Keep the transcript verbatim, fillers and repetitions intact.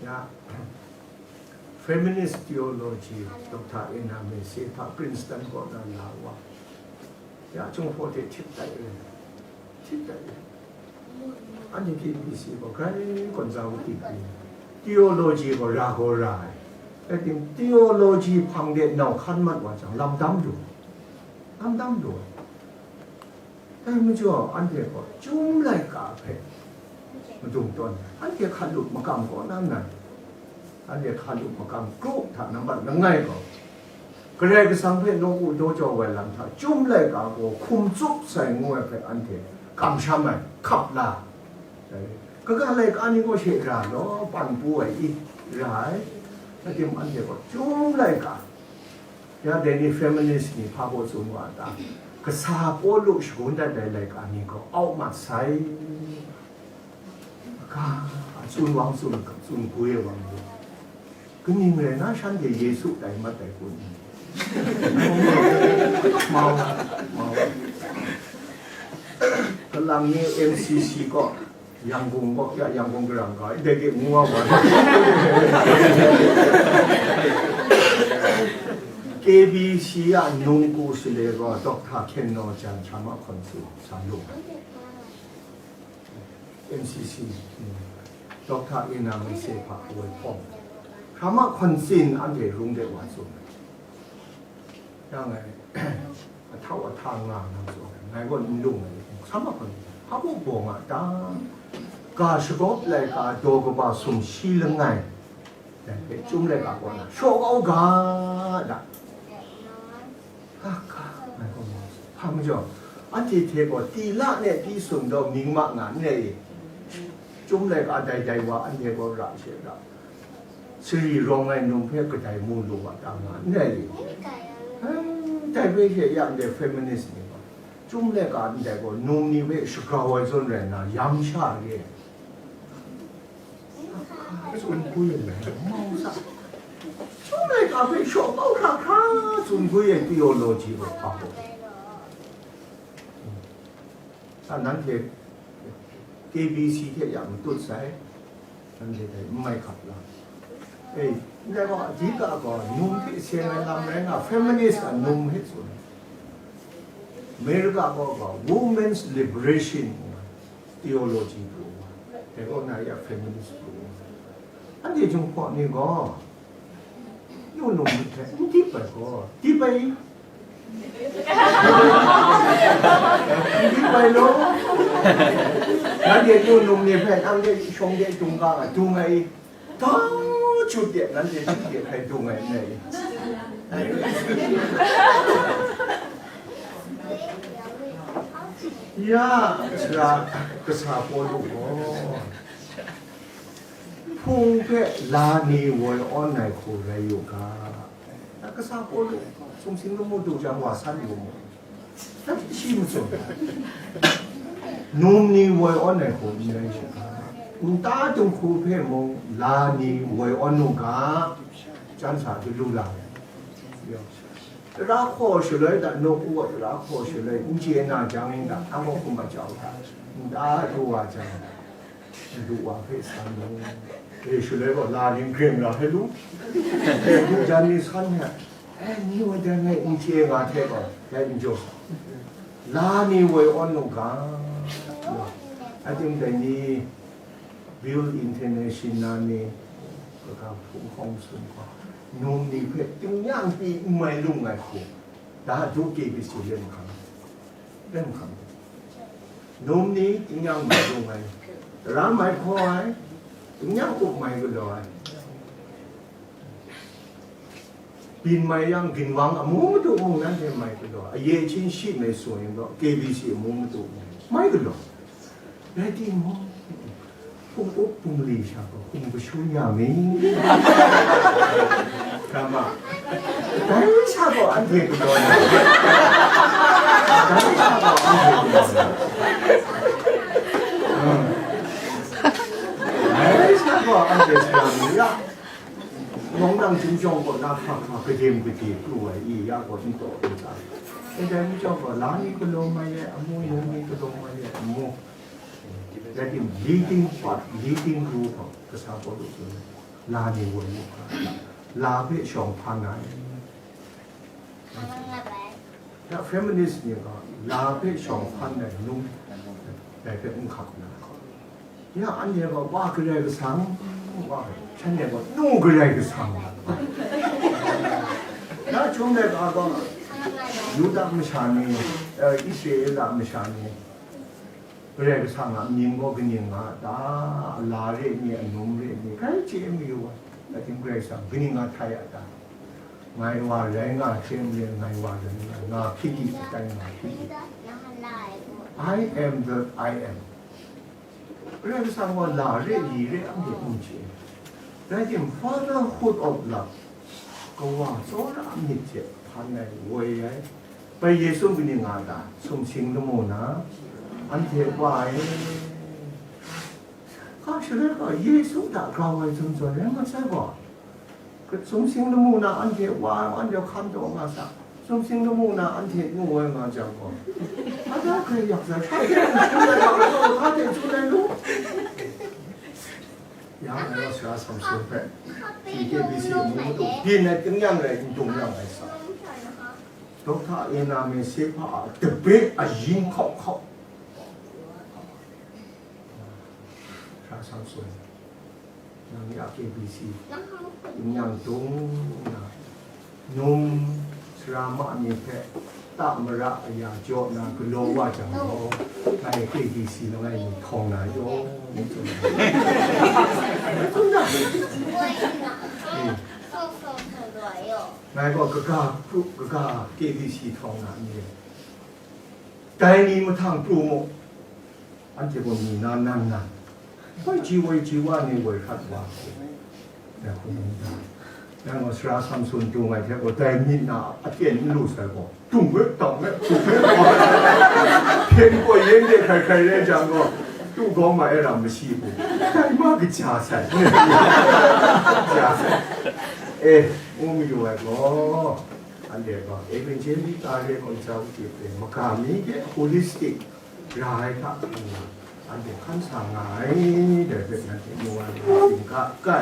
Ya, feminist theology, Doctor Ena Mese hta Princeton kaw na la wa. Ya, Jinghpaw hte htit tai ai. Htit tai ai. Anhte K B C gaw grai gawn za u ti ai. Theology gaw ra gaw ra ai. Rai tim, theology hpang de nau hkan mat wa jang, lam dam lu. Lam dam lu ai. Dai majaw, anhte gaw Chyum laika hpe madung tawn ai. Anhte hkalup makam kaw na nnan, anhte hkalup makam kru hta nambat langai gaw, Karai Kasang hpe nawku daw jau ai lam hta Chyum laika gaw hkum tsup sai ngu ai hpe anhte kamsham ai, hkap la. Kaga laika ni gaw she ra law, pan pu ai i, ra ai. Atim anhte gaw Chyum laika, ya dai ni feminist ni hpa gaw tsun wa ta? Kasa Pawlu shagun dat ai laika ni gaw au mat sai. Ga, a tsun wang tsun, tsun gwi ai wang ni, kaning rai na shanhte Yesu tai mat ai kun? Mau, mau. Kalang ni M C C gaw, Yangon gaw, ya, Yangon kalang ga, dai de ngu wa wa. K B C a nungku shaloi gaw, Doctor Hkyen Naw Jan hkra ma hkawn tsin sa lu. M C C, Doctor Ena Mese hpa woi hpawng, hkra ma hkawn tsin anhte rung de wa tsun ai. Yang ai, ahtau ahta nga nga tsun ai. Ngai gaw n lung ai, hkra ma hkawn tsin, hpa baw bawng a ta? Ga shagawp laika daw kaba sumshi langai, dai hpe Chyum laika kaw na shaw kau ga da. Hka, hka, ngai gaw mau, hpa majaw, anhte hte gaw tila ne pyi sum daw mying ma nga n re i? Chyum laika dai dai wa anhte gaw ra she ra, sari rawng ai num hpe kadai mu lu wa ta nga n re i? Ai, dai hpe she ya ndai feminist ni gaw, Chyum laika ndai gaw num ni hpe shagrau ai zawn rai nna, yam sha re ai. Tsun gwi ai, mau sa. Chyum laika hpe shaw kau hkra hkra tsun gwi ai theology gaw hpa gaw. A, nanhte K B C hte ya matut sai, nanhte dai n mai hkap la. E, ndai gaw, dika gaw, num hte seng ai lam rai nga, feminist a num hte tsun. America gaw gaw, women's liberation theology pru wa, dai kaw na ya feminist pru wa. Anhte Jinghpaw ni gaw, yu num ni hpe n dip ai gaw, dip ai, n dip ai law. Nanhte yu num ni hpe nang de shawng de dung ga nga dung ai, Tau chut de, nanhte chyu de hkai dung ai n rai i? Ya, sara kasa Pawlu gaw, hpung hpe la ni woi awn ai hku rai yu ga. Ya, kasa Pawlu, sumsing lamu du jang wa san yu mu. Shi matsun, num ni woi awn ai hku n rai u ga, nta dinghku hpe mung la ni woi awn u ga, chyan sa du lu la ai. Tara hkaw shaloi hta, nawku a tara hkaw shaloi, n chye na jang yin ga, a gaw hkum a jau hta, nta du wa jang, Madu wa hpe san mu. E, shaloi gaw la ni grim la hpe lu. E, du jan ni san hpe, e, ni wa dan ngai n chye nga hte gaw, dai n jaw. La ni woi awn u ga. Ating dai ni, Bill International ni, kaga hpung hkawng sun gaw, num ni hpe tingnyang pyi n mai lung ai hku, da du K B C lem hkam. Lem hkam. Num ni tingnyang mai lung ai, tara mai hkaw ai, tingnyang up mai galaw ai. Byin mai yang ginwang amu madu mung nanhte mai galaw, aye chin shi mai sung yin gaw, K B C amu madu mung mai galaw. Rai timung, hpung up hpung li sha gaw hkum kashun ya mi? Ga ma, dai sha gaw anhte galaw na, dai sha gaw anhte galaw na, dai sha gaw anhte sara mi ya. Wungnang chyum jawng kaw na hkra hkra kadem kade pru ai i, ya gaw n taw n ta. E dai mi jawng gaw, la ni galaw mai ai amu, num ni galaw mai ai amu, rai tim, leading part, leading role hkawng kasa Pawlu tsun ai. La ni woi wu ga, la hpe shawng hpan ai. Ya, feminist ni ga, la hpe shawng hpan ai num dai hpe n hkap na. Ya, anhte ga, wa Karai Kasang, wa, shanhte ga, nu Karai Kasang. Na chyum ai ga, ga, Yuda masha ni, eh, Israela masha ni, Karai Kasang a mying gaw kaning nga a ta? Ala re ni, anum re ni, grai chye mayu ai. Ating Karai Kasang kaning nga htai a ta? Ngai wa rai nga hte maren, ngai wa rai nga, nga hpyi di, atai nga hpyi di. I am that I am. Karai Kasang gaw la re, li re, anhte n chye. Rai timung, fatherhood of love, kawa tsawra myit hte hpan ai, woi ai. Bai Yesu kaning nga ta? Sumsing lamu na anhte wa ai. Ga shaloi gaw, Yesu hta grau ai zawn zawn rai mat sai gaw, sumsing lamu na anhte wa ai, anhte hkan taw nga sa, sumsing lamu na anhte nu ai nga jang gaw, ada hkrai yak sai, hpa hte n tsun ai, hpa hte n tsun ai lu. Ya, ngai gaw Sara Samson hpe, P K B C mung madu, byin ai, tingnyang rai, n dung yang ai sa. Dokta Ena me se hpa a dabe ayin hkau hkau. Sara Samson, nang ya K B C, tingnyang dung na, num sara ma ni hpe ta mara aya jaw na galaw wa jang gaw, ngai K B C langai mi hkawng na yaw, ni tsun ai. Tsun da. Ngai gaw kaga, kaga K B C hkawng na ni. Dai ni mahtang pru mu, anhte gaw mi na nan nan, woi ji woi ji wa ni woi hkrat wa, dai hku ngu da. Yang gaw Sara Samson dung ai hte gaw, dai myit na aten n lu sai gaw, dung we, dang we, dung we, hpyen gaw yen de hkrai hkrai rai jang gaw, tu gawng ma e ram mashi bu, dai ma kaja sai, kaja sai. E, ngu mayu ai gaw, anhte gaw, Evangelika re gaw, jau tip e, maga mi hte holistic ra ai hta, anhte hkan sa nga ai, dai hpe nanhte mu ai, htingga kai.